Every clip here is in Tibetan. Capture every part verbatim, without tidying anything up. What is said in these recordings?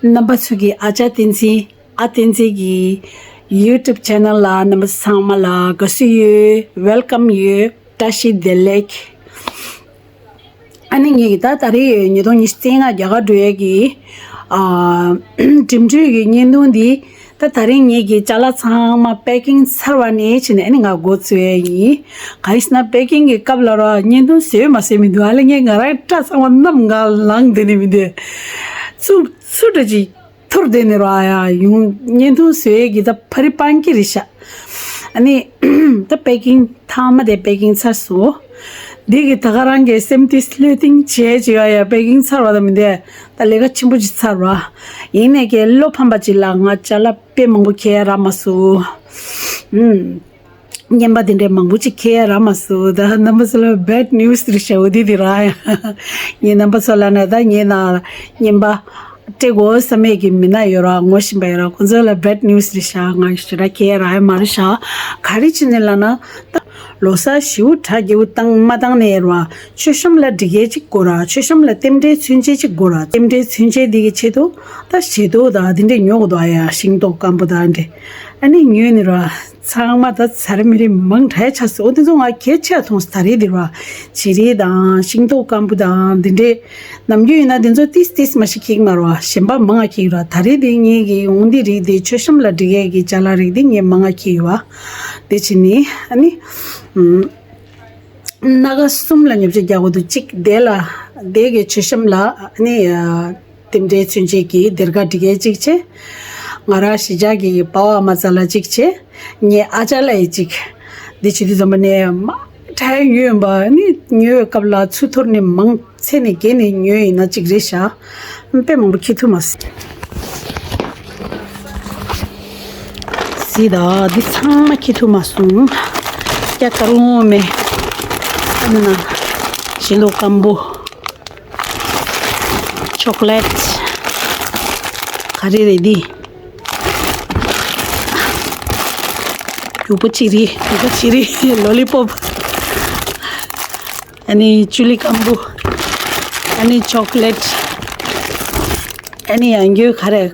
རྣམ་པ་ཚོ་གི་ཨ་ཅག་བསྟན་འཛིན། ཨ་བསྟན་འཛིན་གྱི་YouTube channel ལ་རྣམ་པ་ཚང་མ་ལ་དགའ་བསུ་ཡོད། welcome ཡོད། བཀྲ་ཤིས་བདེ་ལེགས། ཨ་ནི་ངེད་ཀྱི་ད་ད་རེས་ཉིས་སྟོང་ཉི་ཤུ་རྩ་ལྔ་རྒྱ་གར་འགྲོ་ཡས་ཀྱི་ཨ་འགྲིམ་འགྲུལ་གྱི་བརྙན་ཐུང་འདི། ད་ད་རེས་ངེད་ཀྱི་ཅ་ལག་ཚང་མ་packing ཚར་བ་ནས་བྱས་ནས་ཨ་ནི་ང་འགོ་བཙུགས་ཡས་ཡིན། གང་ཡིན་ཟེར་ན་packing གི་སྐབས་ལ་ར་བརྙན་ཐུང་བཟོས་མ་བཟོས་མི་འདུག་ཨ་ལས་ངས་ང་རང་སྐྲ་ཚང་མ་གནམ་ང་ལངས་བསྡད་ནས་མི་འདུག་ཚུར་ཚུར་འདྲ་ཅིག་ཐུར་བསྡད་ནས་ར་ཡ་ཡོང་བརྙན་ཐུང་བཟོས་ཡས་ཀྱི་ད་ཕ་རི་སྤང་གི་རེད་ཤག་ཨ་ནི་ད་packing ཐ་མ་དེ་packing ཚར་སོང་། འདི་གི་ད་ག་རང་གི་སེམས་ཏིས་ལྷོད་ཐིང་བྱས་བྱས་ཡ་ཡ་packing ཚར་བ་ད་མི་འདས། ད་ལས་ཀ་ཆེན་པོ་ཅིག་ཚར་བ། ཡིན་ནས་ཀྱི་བློ་ཕམ་པ་ཅིག་ལ་ང་ཅ་ལག་དཔེ་མང་པོ་ཁྱེར་རག་མ་སོང་། ཨུམ། རྔན་པ་དེ་འདྲའི་མང་པོ་ཅིག་ཁྱེར་རག་མ་སོང་། ད་རྣམ་པ་ཚོ་ལ་bad news རེད་ཤག་འོ་དེ་དེ་ར་ཡ། ངས་རྣམ་པ་ཚོ་ལ་ན་ད་ངའི་ནང་རྔན་པ་སྤྲད་དགོས་བསམ་མེད་ཀྱི་མི་སྣ་ཡོད་ར་ངོ་ཤེས་པ་ཡོད་ར་ཁོང་ཚོ་ལ་bad news རེད་ཤག་ང་ཞེ་དྲག་ཁྱེར་རག་ཡ་མ་རེད་ཤག་ག་རེ་བྱས་ནས་ལབ་ན་ད་ལོ་གསར་ཞེ་པོ་གྲ་རྒྱས་པོ་བཏང་མ་བཏང་ནས་ར་མཆོད་བཤམས་ལ་སྒྲིག་ཡས་ཅིག་དགོས་ར། མཆོད་བཤམས་ལ་རྟེན་འབྲེལ་མཚོན་ཆས་ཅིག་དགོས་ར། རྟེན་འབྲེལ་མཚོན་ཆས་འདི་གི་ཆེད་དུ་ད་བཞེས་ཏོག་དང་འདི་འདྲས་ཉོ་དགོས་འདུག་ཨ་ཡ་ཤིང་ཏོག་སྐམ་པོ་དང་འདྲས་ཨ་ནི་ཉོས་ནས་ར། ཚང་མ་ད་ཚར་མི་རེ་མང་དྲགས་ཆགས་སོང་། འོ་དེ་ཚོ་ང་གལ་ཆེ་བ་མཐོང་སོང་། ད་རེས་འདིར་བ་བྱི་རིལ་དང་ཤིང་ཏོག་སྐམ་པོ་དང་འདི་འདྲས་ནམ་རྒྱུན་ཡིན་ན་དེ་ཚོ་ཏིས་ཏིས་མ་ཞིག་ཁེག་མ་རེད་བ། གཞན་པ་མང་ང་ཁེག་ར། ད་རེས་དེ་ངེད་ཀྱི་འོང་འདི་རིགས་དེ་མཆོད་བཤམས་ལ་སྒྲིག་ཡས་ཀྱི་ཅ་ལག་རིགས་དེ་ངས་མང་ང་ཁེག་ཡོད་བ། དེ་བྱས་ནས་ཨ་ནི་སྣ་ཁ་གསུམ་ལ་ཉོ་ཆ་རྒྱག་དགོས་འདུག་གཅིག་དེ་ལ་དེ་གི་མཆོད་བཤམས་ལ་ཨ་ནི། རྟེན་འབྲེལ་མཚོན་ཆེད་ཀྱི་སྡེར་ཁ་སྒྲིག་ཡས་གཅིག་བྱས། ང་རང་གཞིས་ཆགས་ཀྱི་པ་ཕ་མ་ཚོ་ལ་གཅིག་བྱས། ངའི་ཨ་ཅག་ལ་ཡི་གཅིག་འདི་བྱེད་དུས་ཙམ་པ་ནས་མ་དྲག་ཡོད་པ་ནི་ཉོ་བའི་སྐབས་ལ་ཚུར་འཐོར་ནས་མང་ཚད་ནས་བརྒལ་ནས་ཉོས་ཡིན་ན་གཅིག་རེད་ཤག་དཔེ་མང་པོ་འཁྱེར་ཐུབ་མ་སོང་། སི་ད་འདི་ཚང་མ་འཁྱེར་ཐུབ་མ་སོང་། ཀྱ་ཀ་རུ་མེ། ཨ་ནི་ན་ཞེ་ལོ་སྐམ་པོ། ཅོག་ལེ་ཊི། ག་རེ་རེད་འདི། རྒྱུག་པ་ཅིག་རེད། རྒྱུག་པ་ཅིག་རེད། ལོ་ལི་པོབ། ཨ་ནི་ཅུ་ལི་སྐམ་པོ། ཨ་ནི་ཅོག་ལེ་ཊི། ཨ་ནི་ཡང་རྒྱུག་ག་རེ།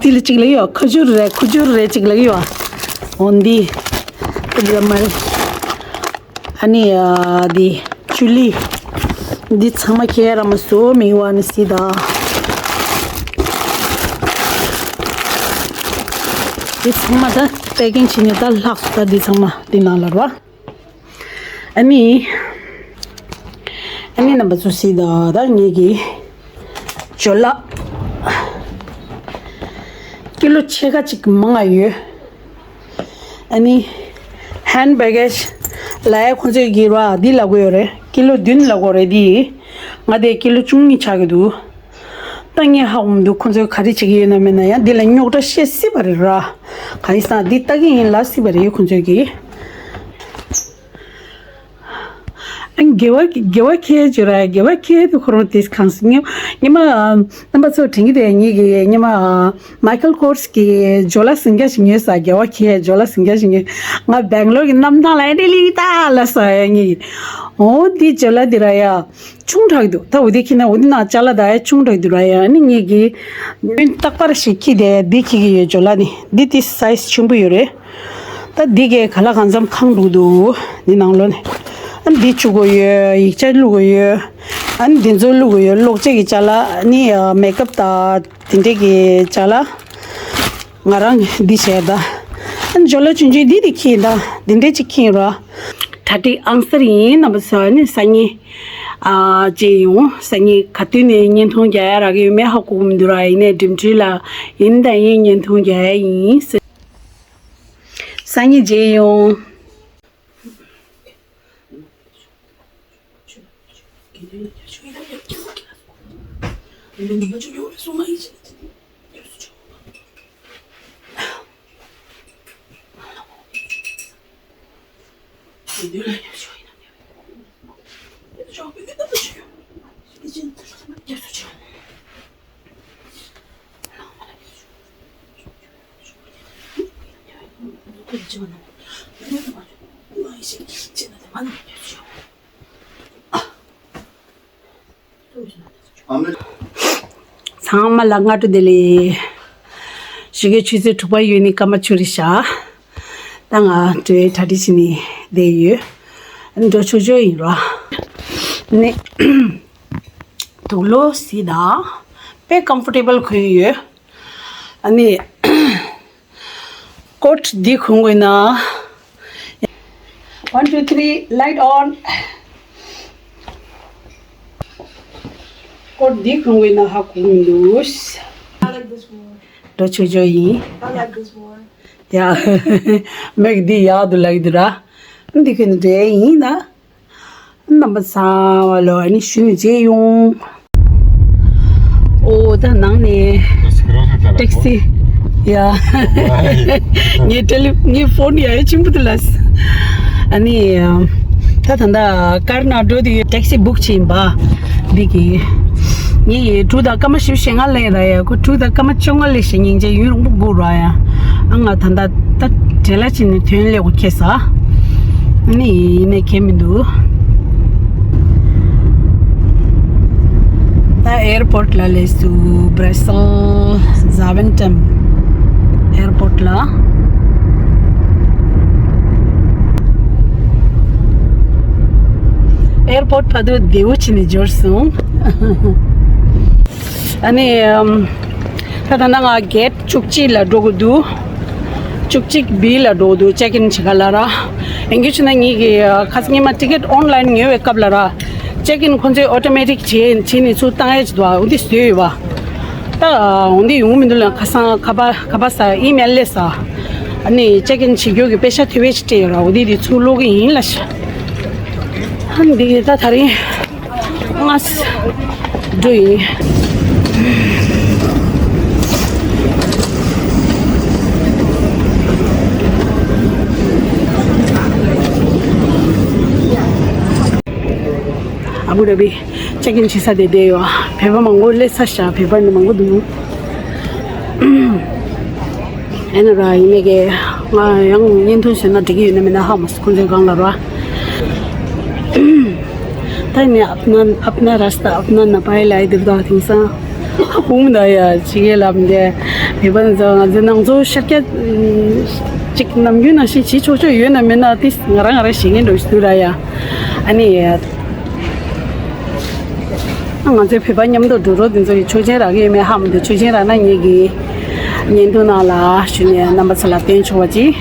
ཏི་ལི་གཅིག་ལ་ཡོད། ཁ་ཇུར་རེད། ཁུ་ཇུར་རེད་གཅིག་ལ་ཡོད། འོན་ཏེ། ཏི་ལི་མ་རེད། ཨ་ནི་ཨ་འདི་ཅུ་ལི། འདི་ཚང་མ་ཁྱེར་ར་མ་སོ་མི་བ་ནི་སི་ད། འདི་ཚང་མ་ད་པེ་ཀིང་བྱས་ནས་ད་ལྷག་སོ། ད་འདི་ཚང་མ་འདི་ནང་ལ་ར། ཨ་ནི། ཨ་ནི་རྣམ་པ་ཚོ་སི་ད་ད་ངེད་ཀྱི་ཇོ་ལ་ཀི་ལོ་ཕྱེད་ཀ་ཅིག་མང་ང་ཡོད། ཨ་ནི་ཧན་བྷེ་གེ་ཇི་ལ་ཡ་ཁོང་ཚོས་ཀྱི་ར་འདི་ལ་དགོས་ཡོད་རེད། ཀི་ལོ་བདུན་ལ་དགོས་རེད། འདི་ང་དེ་ཀི་ལོ་བཅུ་གཉིས་ཆགས་ཀྱི་འདུག་ད་ངས་ཧ་གོ་མི་འདུག་ཁོང་ཚོས་ག་རེ་བྱེད་ཀྱི་ཡོད་ན་མེད་ན། ཡང་འདི་ལ་རྙོག་དྲ་བཤད་སྲིད་པ་རེད་ར། གང་ཡིན་ཟེར་ན་འདི་ལྟ་གི་ཡིན་ལབ་སྲིད་པ་རེད་ཁོང་ཚོས་ཀྱི། ཨ་དགེ་བ་དགེ་བ་ཁྱེད་བྱོས་ར། དགེ་བ་ཁྱེད་དུ་ཁོ་རང་དེ་གང་སྲིད་ཉི་ཉི་མ་རྣམ་པ་ཚོ་དྲན་གྱི་དེ་ཉིད་ཀྱི་ཉི་མ་མའི་ཁལ་ཀོར་སི་གི་ཇོ་ལ་སིང་རྒྱ་ཞིག་ཉོས་ས། དགེ་བ་ཁྱེད་ཇོ་ལ་སིང་རྒྱ་ཞིག་ཉོས། ང་སྦེང་ལོར་གྱི་གནམ་ཐང་ལ་ཨེ་འདྲ་ལིག་ད་ལ་ས་ཡ་ཉིད། འོ་འདི་ཇོ་ལ་འདི་ར་ཡ། ཆུང་དྲགས་འདུག་ད་འོ་དེ་ཁྱེར་ན་འོ་དེ་ནང་ཅ་ལག་ད་ཡ་ཆུང་དྲགས་འདུག་ར་ཡ། ཨ་ནི་ངེད་ཀྱིས་རྟག་པར་ཞིག་ཁྱི་དེ་འདི་ཁྱི་གི་ཡོད་ཇོ་ལ་ནི་འདི་དེ་སའི་ཛི་ཆེན་པོ་ཡོད་རེད། ད་འདི་གས་ག་ལ་གང་འཚམ་ཁེངས་འགྲོ་འདུག་འདི་ནང་ལོགས་ནས། ཨ་ནི་འདི་བཅུག་དགོས་ཡོད། ཡིག་ཆ་བླུག་དགོས་ཡོད། ཨ་ནི་འདི་ཚོ་བླུག་དགོས་ཡོད། གློག་ཆས་ཀྱི་ཅ་ལག་ཨ་ནི་མེག་ཨབ་ད་དེ་འདྲས་ཀྱི་ཅ་ལག་ང་རང་འདི་བྱས་ད། ཨ་ནི་ཇོ་ལ་ཆུང་ཆུང་འདི་དེ་ཁྱི་ད་འདི་འདྲས་ཅིག་ཁྱི་ར། གྲ་སྒྲིག་ཨང་གསར་ཡིན། རྣམ་པ་ཚོ་ནི་སང་ཉིན་ཨ་མཇལ་ཡོང་། སང་ཉིན་ག་དུས་ནས་བརྙན་ཐུང་རྒྱག་ཡ་རག་གི་ཡོད་མེད་ཧ་གོ་གི་མི་འདུག་ར། ཡིན་ནའི་འགྲིམ་འགྲུལ་ལ་ཡིན་དང་ཡིན་བརྙན་ཐུང་རྒྱག་ཡ་ཡིན། སང་ཉིན་མཇལ་ཡོང་། ཚང་ ཚང་མ་ལ་སྔ་དྲོ་བདེ་ལེགས། ཞོགས་ཀའི་ཆུ་ཚོད་དྲུག་པ་ཡོལ་ནས་སྐར་མ་བཅུ་རེད་ཤག་ད་ང་འགྲོ་བའི་གྲ་སྒྲིག་བྱས་ནས་བསྡད་ཡོད། འགྲོ་ཆོག་ཆོག་ཡིན་ར། ནི། དུག་ལོག་སི་དང་། དཔེ་ཀམ་ཕོར་ཊེ་བལ་གོན་ཡོད། ཨ་ནི། ཀོཊ་འདི་གོན་དགོས་ན། One, two, three, light on. ཀོཊ་འདི་གོན་དགོས་ན་ཧ་གོ་གི་མི་འདུག I like this one. འགྲོ་ཆོག་ཆོག་ཡིན། I like this one. ཡ། མིག་འདི་ཡག་འདུག་ལབ་ཀྱི་འདུག་ར། འདི་གོན་ནས་འགྲོ་ཡ་ཡིན་ན། རྣམ་པ་ཚང་མ་ལ་ཨ་ནི་ཞུ་ནས་མཇལ་ཡོང་། ཨོ་ད་ནང་ནས་ཊེག་སི། ཡ། ངའི་ཊེ་ལི་ངའི་ཕོན་ཡ་ཡ་ཆེན་པོ་དེ་ལ། ཨ་ནི་ད་ད་ལྟ་ཀར་ནང་འགྲོ་དུས་ཊེག་སི་བུག་བྱས་ཡིན་པ། འདི་གི་ངས་དྲུག་དང་སྐར་མ་བཞི་བཅུ་ཞེ་ལྔ་སླེབས་ར་ཡ། ཁོ་དྲུག་དང་སྐར་མ་བཅོ་ལྔ་སླེབས་ཤག་སྙིང་རྗེ། ཡུན་རིང་པོ་སྒུག་ར་ཡ། ཨ་ང་ད་ལྟ་ད་བྲེལ་ལ་ཕྱིན་ནས་ཐོན་སླེབས་དགོས་ཁེལ་ས། ཨ་ནི་ཡིན་ནའི་ཁྱད་མི་འདུག་ད་ཨེར་པོརཊ་ལ་སླེབས་སོང་། བྷ་ར་སེལ་ཛ་ཝེན་ཊེམ་ཨེར་པོརཊ་ལ། ཨེར་པོརཊ་བར་དུ་བདེ་བོ་བྱས་ནས་འབྱོར་སོང་། ཨ་ནི་ཨམ། ད་ད་ནང་ང་གེཊ་བཅུ་གཅིག་ལ་འགྲོ་དགོས་འདུག་བཅུ་གཅིག་བི་ལ་འགྲོ་དགོས་འདུག་ཅེག་ཨིན་བྱེད་ག་ལ་ར། ཡིན་རྒྱུ་བྱས་ན་ངེད་ཀྱིས་ཁ་སང་སྔོན་མ་ཊི་ཀེཊ་ཨོན་ལའིན་ཉོས་པའི་སྐབས་ལ་ར། ཅེག་ཨིན་ཁོང་ཚོས་ཨོ་ཊོ་མེ་ཊིག་བྱས་བྱས་ནས་ཚུར་བཏང་ཡ་ཅིག་འདུག་འོ་འདི་བཟོས་ཡོད་པ། ད་འོ་འདི་ཡོང་མི་འདུག་ལ། ཁ་སང་ཁ་པར་ཁ་པར་ས་ཨི་མེལ་སླེབས་ས། ཨ་ནི་ཅེག་ཨིན་བྱེད་རྒྱུ་གི་པེ་ཤ་དེ་བས་ཅིག་སྤྲད་ཡོད་ར། འོ་འདི་འདི་ཚུར་སློག་གི་ཡིན་ལ་ཤ། ཨ་འདི་ད་ད་རིང་ང་འགྲོ་ཡིན། ཨ་བུ་ར་བི་ཅེག་ཨིན་བྱེད་ས་དེ་བསྡད་ཡོད། བོད་པ་མང་པོ་སླེབས་ས་ཤག་བོད་པ་ནི་མང་པོ་འདུག་ཨེ་ན་ར་ཡིན་ནའི་གི་ང་ཡང་བརྙན་ཐུང་བཟོས་ན་འགྲིག་གི་ཡོད་ན་མེད་ན་ཧ་མ་སོང་། ཁོང་ཚོའི་སྒང་ལ་ར། ད་ནི་अपना अपना रास्ता अपना नपाएला དེ་འདྲ་དེང་སང་ཧ་གོ་མི་འདུག་ཡ། ཅིག་གི་ལབ་འདི་མི་པ་ཚོ་ང་ཚོ་ནང་ཚོ་ཤར་སྐྱ་ཅིག་ནམ་རྒྱུན་ནང་བཞིན་བྱེད་ཆོག་ཆོག་ཡོད་ན་མེད་ན་དེ་ང་རང་ང་རང་ཤེས་ཀྱི་འགྲོ་ཞིག་འདུག་ར་ཡ། ཨ་ནི། ང་ཚོའི་བོད་པ་མཉམ་དུ་འགྲོ་རོགས་དེ་ཚོ་ཡི་ཆོག་མཆན་རག་གི་ཡོད་མེད་ཧ་མ་འདུག་ཆོག་མཆན་རག་ན་ངེད་ཀྱི་བརྙན་ཐུང་ནང་ལ་ཞུ་ནས་རྣམ་པ་ཚོ་ལ་སྟོན་ཆོག་པ་ཅིག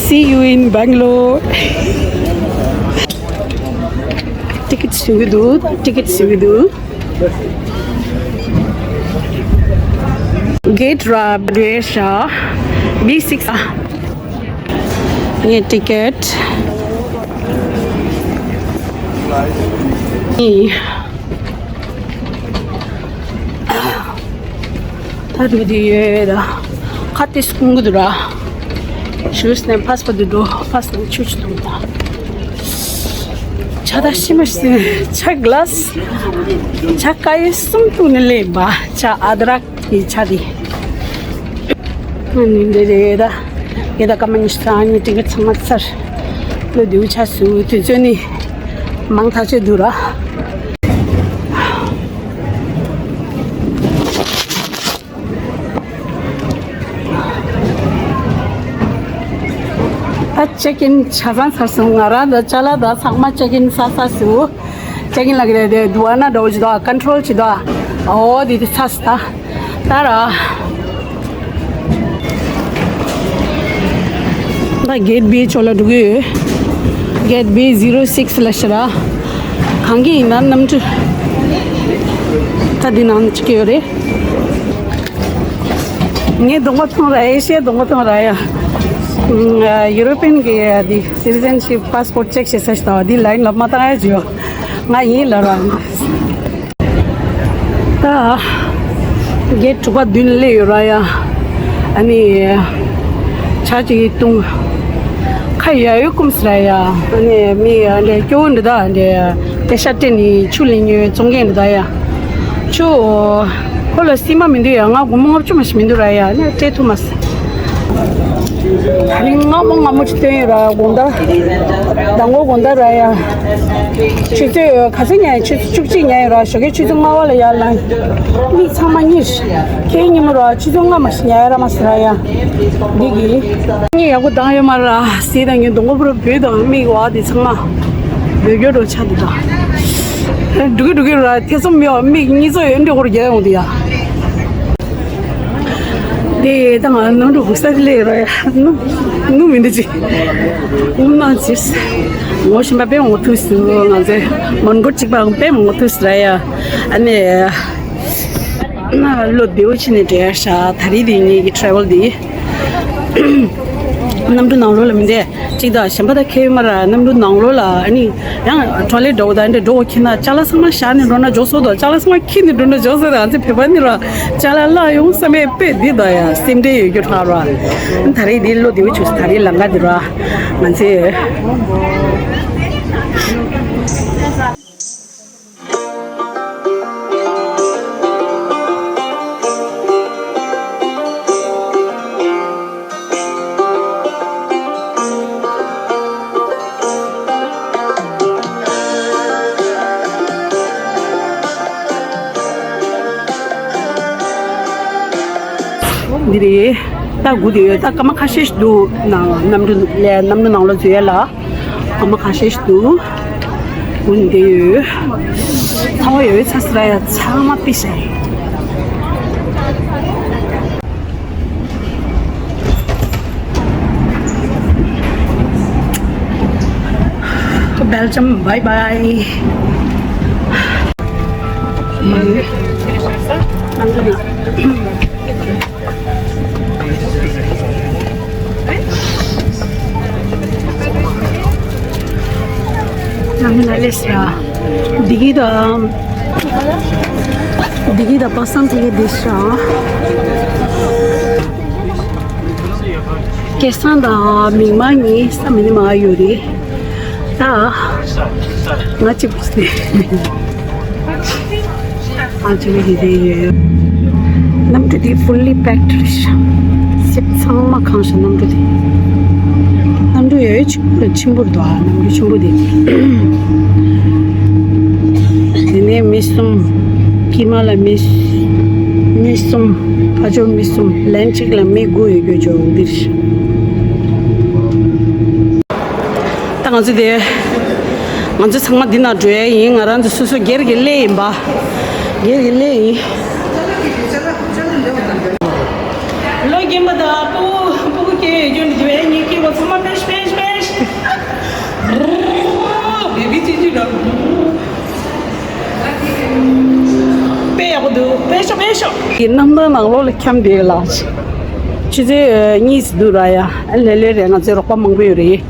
See you in Bangalore. ཊི་ཀེཊ་ཟིན་གྱི་འདུག་ཊི་ཀེཊ་ཟིན་གྱི་འདུག་གེཊ་ར་བྷི་སིགས་ཨ། ངའི་ཊི་ཀེཊ། ཨི། ད་འགྲོ་དུས་ཡོད་ད། ཁ་ཏིས་ཁུང་གི་འདུག་ར། ཤུས་ནས་ཕ་སི་པོར་ཊི་འགྲོ། ཕ་སི་པོར་ཊི་ཆུ་ཆུ་འཐུང་ད། ཆ་ད་ཤི་མ་ཤི། ཆ་གི་ལ་སི། ཆ་ཀ་ཡེ་གསུམ་འཐུང་ནས་སླེབས་པ། ཆ་ཨ་དྲག་གི་ཆ་དེ། ཨ་ནི་འདི་རེད་ད། ངས་ད་སྐར་མ་ཉི་ཤུ་རྩ་གཉིས་ཊི་ཀེཊ་ཚང་མ་ཚར། བློ་བདེ་བོ་ཆགས་སོང་། དུས་ཚོད་ནི་མང་ཐག་ཆོད་འདུག་ར། ད་ཅེག་ཨིན་ཆ་ཚང་ཚར་སོང་། ང་རང་དང་ཅ་ལག་དང་ཚང་མ་ཅེག་ཨིན་ཚར་ཚར་སོང་། ཅེག་ཨིན་ལ་གི་རེད་དེ་དུ་ཨ་ན་འདྲ་བོ་ཅིག་འདུག་ཀོན་ཊོལ་ཅིག་འདུག་ཨོ་དེ་དེ་ཚར་སོང་ད། ད་ར། ད་གེཊ་བྷི་ཕྱོགས་ལ་འགྲོ་གི་ཡོད། གེཊ་བྷི་ཟི་རོ་སིགས་ལ་ཤི་ར། གང་གི་ཡིན་ན་གནམ་གྲུ། ད་འདི་ནང་ཅིག་ཡོད་རེད། ངའི་གདོང་པ་མཐོང་ར། ཨེ་ཤི་ཡའི་གདོང་པ་མཐོང་ར་ཡ། ཡུ་རོ་པན་གི་འདི་སི་ཊི་ཟན་ཤིབ་པ་སི་པོར་ཊི་ཅེག་བྱེད་ས་ཞིག་དང་འདི་ལའིན་ལ་མ་བཏང་ཡ་ཅིག་ཡོད། ང་ཡིན་ལབ་ར། ད་གེཊ་དྲུག་པ་མདུན་སླེབས་ཡོད་ར་ཡ། ཨ་ནི་ཆ་ཅིག་བཏུང་། ཁ་ཡ་ཡོད་སྐུམ་སི་ར་ཡ། ཨ་ནི་མི་ཨ་འདྲ་སྐྱོ་བོ་འདི་དག་འདྲ་པེ་ཤ་སྤྲད་ནས་ཆུ་ལེན་ཉོས་བཙོང་མཁན་འདི་དག་ཡ། ཆུ་ཁོ་ལ་སྲིད་མ་མི་འདུག་ཡ། ང་སྒོར་མོ་ལྔ་བཅུ་མ་ཞིག་མི་འདུག་ར་ཡ། ཨ་ནི་སྤྲད་ཐུབ་མ་སོང་། ད་རིང་སྔ་མོ་སྔ་མོ་ཅིག་བཏོན་ཡོད་ར། དགོང་དག་མདང་དགོང་དགོང་དག་ར་ཡ། ཆུ་ཚོད་ག་ཚོད་ཉལ་ཡིན། ཆུ་ཚོད་བཅུ་གཅིག་ཉལ་ཡོད་ར། ཞོགས་ཀའི་ཆུ་ཚོད་ལྔ་པ་ལ་ཡར་ལངས། མིག་ཚང་མ་གཉིས། ཁྱེད་ཉིན་མོ་ར་ཆུ་ཚོད་ལྔ་མ་ཞིག་ཉལ་ཡོད་ར་མ་ཟེར་ར་ཡ། འདི་གི་གཉིད་ཡག་པོ་བཏང་ཡོད་མ་ར། ཟས་དང་ངའི་གདོང་པ་པུ་ར་འབུད་དང་མིག་བ་འདི་ཚང་མ་འབུད་རྒྱུ་འགྲོ་ཆ་འདི་དང་། འགྲོ་གི་འགྲོ་གི་ར་ཐེ་ཚོམ་ཡོད། མིག་གཉིས་ཚོ་ཡོད་འདྲ་སྐོར་རྒྱག་ཡོང་འདི་ཡ། དེ་ད་ང་ནང་དུ་ས་ལེ་ར་ཡ། ནུ་ནུ་མི་འདི་ཅི་ནུ་མ་ཅིས། ངོ་ཤེས་པ་དཔེ་མང་པོ་ཐུག་སོང་། ང་ཚོའི་མོན་གྷོ་གཅིག་པ་དཔེ་མང་པོ་ཐུག་སོང་ར་ཡ། ཨ་ནི་ན་བློ་བདེ་བོ་བྱས་ནས་འགྲོ་ཡ་ཤག་ད་རེས་དེ་ངེད་ཀྱི་ཊེ་རེ་ཝལ་དེ་གནམ་གྲུ་ནང་ལོགས་ལ་མི་འདེ་གཅིག་དང་གཞན་པ་དང་ཁྱད་པར་མ་ར། གནམ་གྲུ་ནང་ལོགས་ལ་ཨ་ནི་ཡང་ཊོ་ལེཊ་འགྲོ་དང་འདྲ་འགྲོ་ཁྱེར་ན་ཅ་ལག་ཚང་མ་བཞག་ནས་འགྲོ་ན་འཇོག་སོ་དང་། ཅ་ལག་ཚང་མ་ཁྱེར་ནས་འགྲོ་ན་འཇོག་སོ་དང་། ང་ཚོ་བོད་པ་ནི་ར་ཅ་ལག་བརླག་ཡོང་བསམ་པའི་དཔེ་འདི་དང་ཡ་སེམས་ཁྲལ་ཡོད་རྒྱུ་ཧྲ་ར། ད་རེས་འདི་བློ་བདེ་བོ་བྱུང་སོང་། ད་རེས་ལམ་ཁ་འདི་ར་ང་ཚོས། འདི་རེད། ད་སྒུག་བསྡད་ཡོད། ད་སྐར་མ་ཁ་ཤས་ཤིག་འདུག་ནང་གནམ་གྲུ་ལས་གནམ་གྲུ་ནང་ལོགས་འཛུལ་ཡ་ལ། སྐར་མ་ཁ་ཤས་ཤིག་འདུག་སྒུག་བསྡད་ཡོད། ཚ་བ་ཡོད་ཚ་ཟེར་ཡ། ཚང་མ་པི་ཤ་ཡིན། Belgium, bye bye. ནང་ལ་སླེབས་ཡ། འདི་གི་ད། འདི་གི་ད་པ་སངས་ཐིག་གི་འདི་ཤ། སྐལ་བཟང་དང་མིག་དམར་གཉིས་ས་མི་ནི་མ་ཡོད་རེད། ད། ང་གཅིག་པུ་ཞིག་རེད། ཨ་ཅེ་ལི་གི་དེ་ཡོད། གནམ་གྲུ་དེ་fully packed རེད་ཤག་སེམས་ཚང་མ་གང་ཤག་གནམ་གྲུ་དེ། གནམ་གྲུ་ཡོད་ཆེན་པོ་ཆེན་པོ་རེད་འདུག་ཨ་གནམ་གྲུ་ཆེན་པོ་དེ། དེ་ནས་མི་གསུམ། དཀྱིལ་མ་ལ་མི་མི་གསུམ། ཕར་ཕྱོགས་མི་གསུམ། ལན་གཅིག་ལ་མི་དགུ་ཡོད་རྒྱུ་ཅོག་འདིར། ད་ང་ཚོ་དེ། ང་ཚོ་ཚང་མ་འདི་ན་འགྲོ་ཡ་ཡིན། ང་རང་ཚོ་སོ་སོ་སྒེར་གྱི་སླེབས་ཡིན་པ། སྒེར་གྱི་སླེབས་ཡིན། ལོ་རྒན་པ་དང་སྤུ་གུ་སྤུ་གུ་སྐྱེས་ཡོད་རྒྱུ་འདི་འཇུ་ཡ་ངའི་སྐྱེས་པ་ཚང་མ་པེ་ཤ་པེ་ཤ་པེ་ཤ། བེ་བི་ཅི་ཅི་འདྲ། དཔེ་ཡག་པོ་འདུག་པེ་ཤ་པེ་ཤ། གི་གནམ་ཐང་ནང་ལོགས་ལ་འཁྱམས་བསྡད་ལགས། ཆུ་ཚོད་གཉིས་འདུག་ར་ཡ། ལེ་ལེ་རེད། ང་ཚོའི་རོགས་པ་མང་པོ་ཡོད་རེད།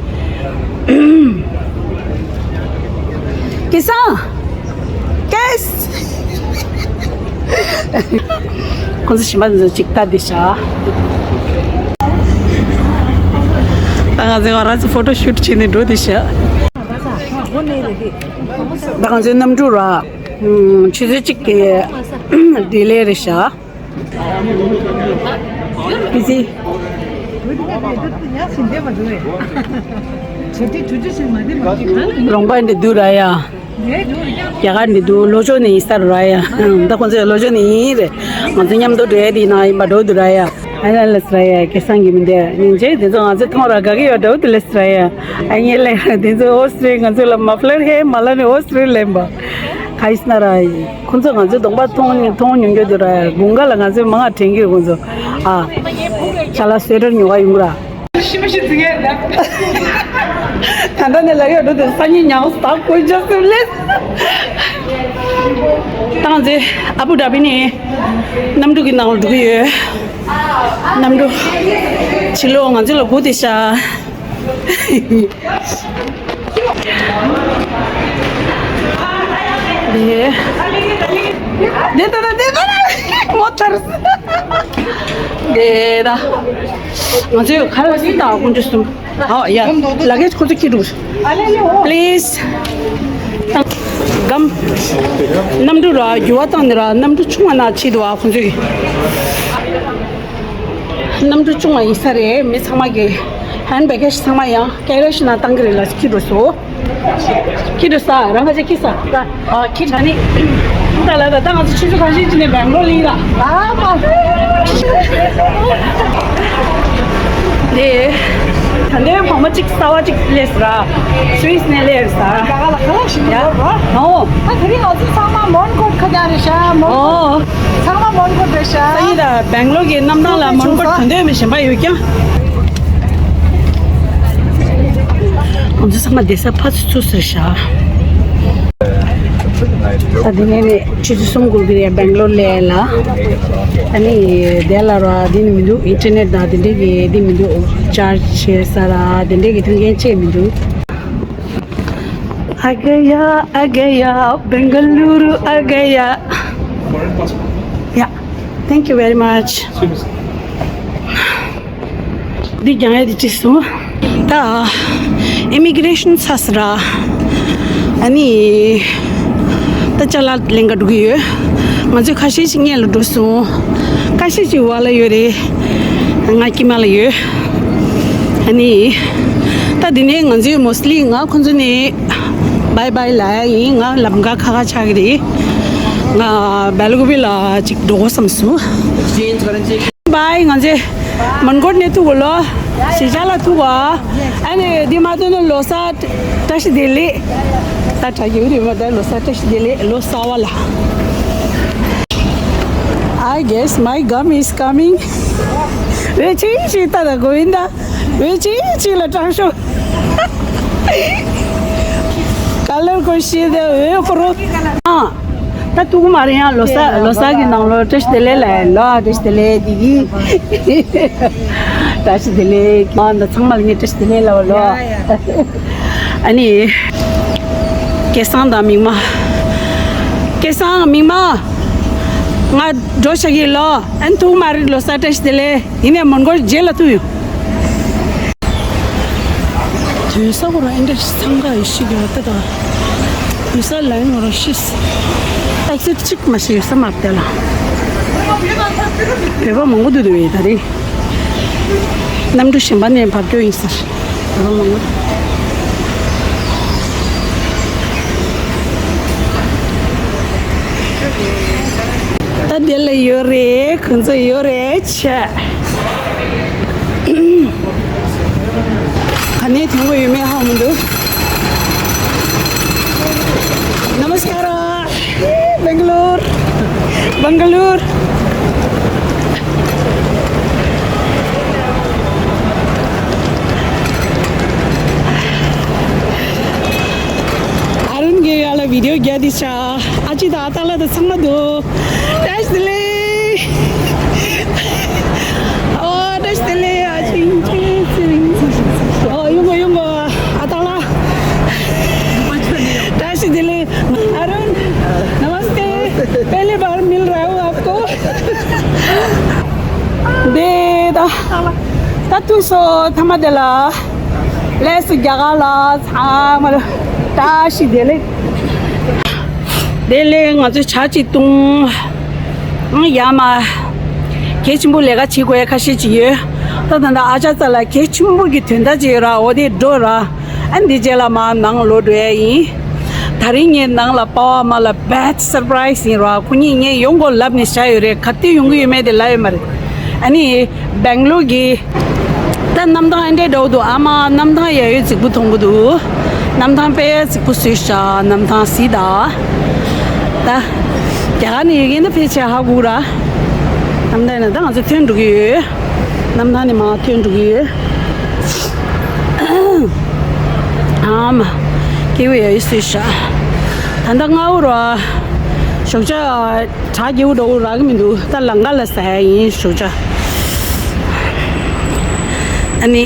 སྐལ་བཟང་། སྐལ། ཁོང་ཚོ་གཞན་པ་ཚོ་ཅིག་ལྟ་བསྡད་ཤག་ད་ང་ཚོ་ང་རང་ཚོ་ཕོ་ཊོ་ཤུཊ་བྱས་ནས་འགྲོ་བསྡད་ཤག་ད་ང་ཚོའི་གནམ་གྲུ་ར། ཆུ་ཚོད་གཅིག་གི་ཌི་ལེ་རེད་ཤག་ཨི་ཟི། རོང་པ་འདི་འདུག་ར་ཡ། རྒྱ་གར་འདི་འདུག་ལོ་ཅོ་ནི་ཡིན་ས་ར་ཡ། ད་ཁོང་ཚོ་ལོ་ཅོ་ནི་ཡིན་རེད། ང་ཚོ་མཉམ་དུ་འགྲོ་ཡ་དེ་ན་ཡིན་པ་འགྲོ་འདུག་ར་ཡ། ཨ་ལ་ལ་ས་ར་ཡ། སྐལ་བཟང་གི་མི་འདུག་སྙིང་རྗེ། དེ་ཚོ་ང་ཚོ་མཐོང་ར་དགའ་གི་ཡོད་འགྲོ་འདུག་ལ་ས་ར་ཡ། ཨ་ཡེ་ལེ་དེ་ཚོ་ཨོ་སི་ཀྲི་ང་ཚོ་ལ་མ་ཕ་ལར་ཧེ་མ་ལ་ནི་ཨོ་སི་ཀྲི་ལེན་པ། ག་ཡིན་ས་ན་ར་ཡིན། ཁོང་ཚོ་ང་ཚོའི་གདོང་པ་མཐོང་མཐོང་མྱོང་རྒྱུ་འདུག་ར། དགུན་ཁ་ལ་ང་ཚོའི་མང་ང་དྲན་གྱི་རེད་ཁོང་ཚོ། ཨ། ཅ་ལག་སུ་ཝེ་ཊར་ཉོ་ག་ཡོང་གི་ར། ཤི་མ་ཤི་ཟིག་ཡ་ར། ད་ལྟ་ནས་ལ་ཡོད་འགྲོ་དེ་སང་ཉིན་ཉང་སྟག་གོན་ཆོག་སུ་ལེ། ཏང་ཙེ་ཨ་བུ་ཌ་བི་ནས་གནམ་གྲུ་གི་ནང་ལ་འགྲོ་གི་ཡོད། གནམ་གྲུ་ཕྱི་ལོགས་ང་ཚོ་ལ་སྒུག་བསྡད་ཤག་དེ། དེ་ད་ད་དེ་ད་ད་མོ་ཐར། དེ་ད། ང་ཚོས་ཁ་ལག་སྲིད་དང་དཀོན་མཆོག་གསུམ། ཨོ་ཡ། ལ་གེ་ཁོ་ཚོ་ཁྱེར་འགྲོ། པི་ལི་སི། སྒམ། གནམ་གྲུ་ར་འགྱུར་བ་བཏང་ནས་ར་གནམ་གྲུ་ཆུང་བ་ན་ཆེད་དུ་བ་ཁོ་ཚོས། གནམ་གྲུ་ཆུང་བ་ཡིན་ས་རེད། མི་ཚང་མ་གི་ཧེན་བྷེ་གེ་ཚང་མ་ཡང་ཀེ་རེ་ཞིག་ནང་བཏང་གི་རེད་ལ། ཁྱི་འགྲོ་སོ། ཁྱི་འགྲོ་ས་རང་ག་ཅག་ཁྱི་ས། ཨ་ཁྱི་ད་ནི་ད་ལ་ད་ད་ང་ཚོ་ཆུ་ཚོད་ཁ་ཤས་ཅིག་ནས་སྦེང་ལོར་ལིང་ལ། ཨ་མ། དེ་ད་ནས་བག་མ་གཅིག་གསར་བ་གཅིག་སླེབས་ར། སུད་སི་ནས་སླེབས་ས། ད་ག་ལ་ཁ་ལག་ཞིག་ཡ་ཡོད་ར། ཨོ། ད་དེ་རིང་ང་ཚོ་ཚང་མ་མོན་གྷོ་ཁ་རྒྱག་རེད་ཤག་མོན་གྷོ། ཨོ། ཚང་མ་མོན་གྷོ་རེད་ཤག་ས་ཡི་ད་སྦེང་ལོར་གི་གནམ་ཐང་ལ་མོན་གྷོ་དོན་དོན་མི་གཞན་པ་ཡོད་ཀྱང་། ང་ཚོ་ཚང་མ་བསྡད་ས་ཕར་ཚུར་ཚུར་ཟེར་ཤག་ད་དེ་ནས་ནས་ཆུ་ཚོད་གསུམ་འགོར་གི་རེད། སྦེང་ལོར་སླེབས་ལ། ཨ་ནི་དེ་ལ་ར་དེ་ནི་མི་འདུག་ཨིན་ཊར་ནེཊ་དང་དེ་འདྲས་ཀྱི་དེ་མི་འདུག་ཅར་ཇི་བྱེད་ས་ར་དེ་འདྲས་ཀྱི་མཐུན་རྐྱེན་ཅིག་མི་འདུག་ཨ་ག་ཡ། ཨ་ག་ཡ། སྦེང་ག་ལུ་རུ། ཨ་ག་ཡ། Yeah, thank you very much. འདི་རྒྱང་ཡ་འདི་བྲིས་སོང་། ད་ཨི་མི་གི་རེ་ཤན་ཚར་སོང་ར། ཨ་ནི་ད་ཅ་ལག་ལེན་ག་འགྲོ་གི་ཡོད། ང་ཚོས་ཁ་ཤས་ཤིག་སྔོན་ལ་འགྲོ་སོང་། ཁ་ཤས་ཤིག་འོག་ལ་ཡོད་རེད། ང་དཀྱིལ་མ་ལ་ཡོད། ཨ་ནི་ད་འདི་ནས་ང་ཚོས་མོ་སི་ལི་ང་ཁོང་ཚོ་ནས་བྷའི་བྷའི་ལབ་ཡ་ཡིན། ང་ལམ་ཁ་ཁ་ཁ་ཆགས་ཀྱི་རེད། ང་སྦེལ་ཀོབ་ལ་ཅིག་འགྲོ་དགོས་བསམ་སོང་། བྷའི། ང་ཚོ་མོན་གྷོ་ནས་ཐུག་གོ་ལོ། གཞིས་ཆགས་ལ་ཐུག་གོ། ཨ་ནི་འདི་མ་ཐུག་ན་ལོ་གསར་བཀྲ་ཤིས་བདེ་ལེགས། ད་དྲ་རྒྱའི་རིང་མ་ད་ལོ་གསར་བཀྲ་ཤིས་བདེ་ལེགས། ལོ་གསར་བ་ལ། I guess my gum is coming. ཝེ་ཅི་ཅི་ད་ད་གོ་ཡིན་ད། ཝེ་ཅི་ཅི་ལ་དྲང་ཤོག་ཀ་ལར་ཀོ་ཤི་དེ་ཝེ་ཀོ་རོ། ཨ། ད་ཐུག་གི་མ་རེད། ཡང་ལོ་གསར་ལོ་གསར་གྱི་ནང་ལོ་བཀྲ་ཤིས་བདེ་ལེགས་ལ་ལོ། ཨ། བཀྲ་ཤིས་བདེ་ལེགས་དེ་གི། བཀྲ་ཤིས་བདེ་ལེགས། ཨ། ད་ཚང་མ་ལ་ངས་བཀྲ་ཤིས་བདེ་ལེགས་ལ་ལོ། ཨ་ནི། སྐལ་བཟང་དང་མིག་དམར། སྐལ་བཟང་མིག་དམར། ང་འགྲོ་བྱ་གི་ལོ། ཨ་ནི་ཐུག་མ་རེད། ལོ་གསར་བཀྲ་ཤིས་བདེ་ལེགས། ཡིན་ནའི་མོན་གྷོ་རྗེས་ལ་ཐུག་ཡོང་། དོན་ས་གོ་ར་ཨིན་དྲ་སང་ག་ཡི་ཤི་གི་ར་ཏེ་ད། དོན་ས་ལ་ཡིན་ནོ་ར་ཤིས། ཨེག་སིཊ་གཅིག་མ་ཤི་ཡོད་ས་མ་བལྟས་ལ། བོད་པ་མང་པོ་འདུག་འདུག་ཡོད་ད་རེད། གནམ་གྲུ་གཞན་པ་ནས་བབས་འགྲོ་ཡིན་ཟེར། བོད་པ་མང་པོ། ད་དེ་ལ་ཡོད་རེད། ཁོང་ཚོ་ཡོད་རེད་ཆ། ག་ནས་ཐོན་གོ་ཡོད་མེད་ཧ་མི་འདུག Namaskara. Bangalore. Bangalore. ཨ་རུན་གྱི་ཡ་ལ་བི་ཌིའོ་རྒྱག་དེ་ཤ། ཨ་ཅེ་དང་ཨ་སྟག་ལགས་དང་ཚང་མ་འདུག་བཀྲ་ཤིས་བདེ་ལེགས། ཨོ་བཀྲ་ཤིས་བདེ་ལེགས། ཨ་ཅེ་ཨོ་ཡོང་གོ་ཡོང་གོ། ཨ་སྟག་ལགས། བཀྲ་ཤིས་བདེ་ལེགས། अरुण, नमस्ते। पहली बार मिल रहा हूँ आपको। འདི་ད་ད་ཐུག་སོང་། ཐ་མ་དེ་ལ་ལས་སུ་རྒྱ་གར་ལ་ཚང་མ་ལ་བཀྲ་ཤིས་བདེ་ལེགས། བདེ་ལེགས། ང་ཚོས་ཇ་གཅིག་བཏུང་། ཨང་ཡ་མ། གལ་ཆེན་པོ་ལས་ཀ་བྱེད་དགོས་ཡ་ཁ་ཤས་ཅིག་ཡོད། ད་ད་ད་ཨ་ཅག་རྩ་ལ་གལ་ཆེན་པོ་གི་དོན་དག་ཅིག་ཡོད་ར། འོ་དེ་འགྲོ་ར། ཨ་འདི་རྗེས་ལ་མར་ནང་ལོག་འགྲོ་ཡ་ཡིན། ད་རིང་ངའི་ནང་ལ་པ་ཕ་མ་ལ་bad surprise ཡིན་ར། ཁོ་གཉིས་ངས་ཡོང་དགོས་ལབ་ནས་བཞག་ཡོད་རེད། ག་དུས་ཡོང་གི་ཡོད་མེད་དེ་ལབ་ཡོད་མ་རེད། ཨ་ནི་སྦེང་ལོར་གྱི་ད་གནམ་ཐང་ཨེ་འདྲས་འདྲ་བོ་འདུག་ཨ་མ་གནམ་ཐང་ཡ་ཡོད་རྫིག་པོ་མཐོང་གི་འདུག་གནམ་ཐང་དཔེ་རྫིག་པོ་བཟོས་ཤག་གནམ་ཐང་གཟིགས་དང་། ད་རྒྱ་གར་ནས་ཡོད་མཁན་ད་ཕལ་ཆེར་ཧ་གོ་ར། གནམ་ཐང་ནས་ད་ང་ཚོ་ཐོན་འགྲོ་གི་ཡོད། གནམ་ཐང་ནས་མར་ཐོན་འགྲོ་གི་ཡོད། ཨ་མ། སྐྱེ་བོ་ཡ་ཡི་སུས་ཤ། ད་ལྟ་སྔ་བོ་ར། ཞོགས་ཇ། གྲ་རྒྱས་པོ་འགྲོ་གི་རག་གི་མི་འདུག་ད་ལམ་ཁ་ལ་ཟ་ཡ་ཡིན་ཞོགས་ཇ། ཨ་ནི།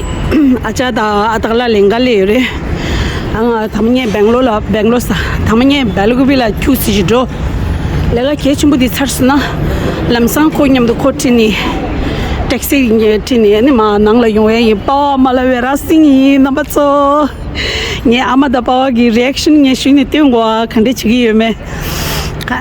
ཨ་ཅག་དང་ཨ་སྟག་ལགས་ལེན་ག་ལས་ཡོད་རེད། ཨ་ང་དང་པོ་ངས་སྦེང་ལོར་ལ་སྦེང་ལོར་ཟ། དང་པོ་ངས་སྦེལ་ཀོབ་ལ་ཁྱུག་ཙམ་ཞིག་འགྲོ། ལས་ཀ་གལ་ཆེན་པོ་འདི་ཚར་སོང་ན། ལམ་སང་ཁོ་མཉམ་དུ་ཁོ་ཁྲིད་ནས། ཊེག་སི་ཁྲིད་ནས་ཨ་ནི་མར་ནང་ལ་ཡོང་ཡ་ཡིན། པ་ཕ་མ་ལ་བེ་ར་སིང་ཡིན་རྣམ་པ་ཚོ། ངའི་ཨ་མ་དང་པ་ཕ་གི་རི་ཨེག་ཤན་ངས་ཞུས་ནས་སྟོན་དགོས་ཨ། ག་འདྲ་བྱེད་ཀྱི་ཡོད་མེད། ཁ།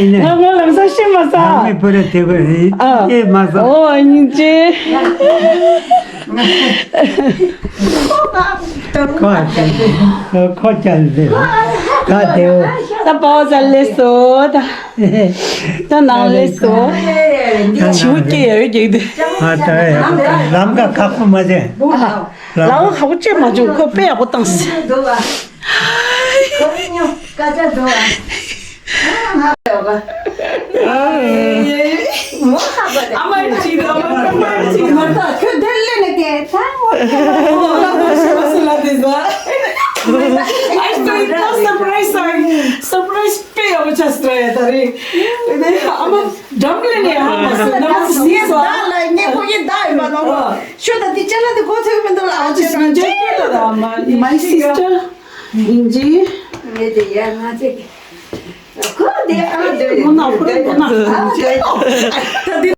ཡིན་ནས། ང་ངོ་ལམ་སང་ཤི་མ་ས། ང་མི་པུ་ར་དེ་གོ་ཡིན། ཨ། ཤི་མ་ས། ཨོ་སྙིང་རྗེ། ཁོ་ཁོ་ཅལ་ཟེར། ད་དེའོ། ད་པའོ་ཟ་ལེ་སོ་ད། ད་ནང་ལེ་སོ། བྱིའུ་སྐྱེ་ཡ་ཡོད་ཀྱི་འདུག་ཨ་ད་ཡ་ལམ་ཀ་ཁག་པོ་མ་བྱས། ལའོ་ཧ་གོ་ཅེ་མ་བྱུང་ཁོ་དཔེ་ཡག་པོ་བཏང་སི། ཨ་མ་ཅི་ད་ཨ་མ་ཅི་ད་ཁོ་དེར་ལེ་ནི་ཀེ་ད་ངོ་། ཨ་ཙི་ད་སར་པ་རའི་སི་ཨ་སར་པ་རའི་སི་དཔེ་ཡག་པོ་ཆགས་སི་ད་ཡ་ད་རེད། ཨ་མ། འགྲམ་ལ་ནས་ཧ་མ་སོང་ན་མ་སི་སོ། ད་ལ་ངས་ཁོ་གི་ད་ཡིན་པ་ནོ། ཤོ་ད་དེ་ཅ་ལ་དེ་གོ་ཚོད་མི་འདུག་ལ། ཨ་ཅི་སི་ཇེ་ཀེ་ད་ད་མ། My sister. ཡིན་ཇི། ངས་དེ་ཡ་ང་ཚེ་གི་ཁོ་དེ་ཨ་དེ་རེད། ཁོ་ན་ཁོ་རེད་ཁོ་ན། ད་དེ།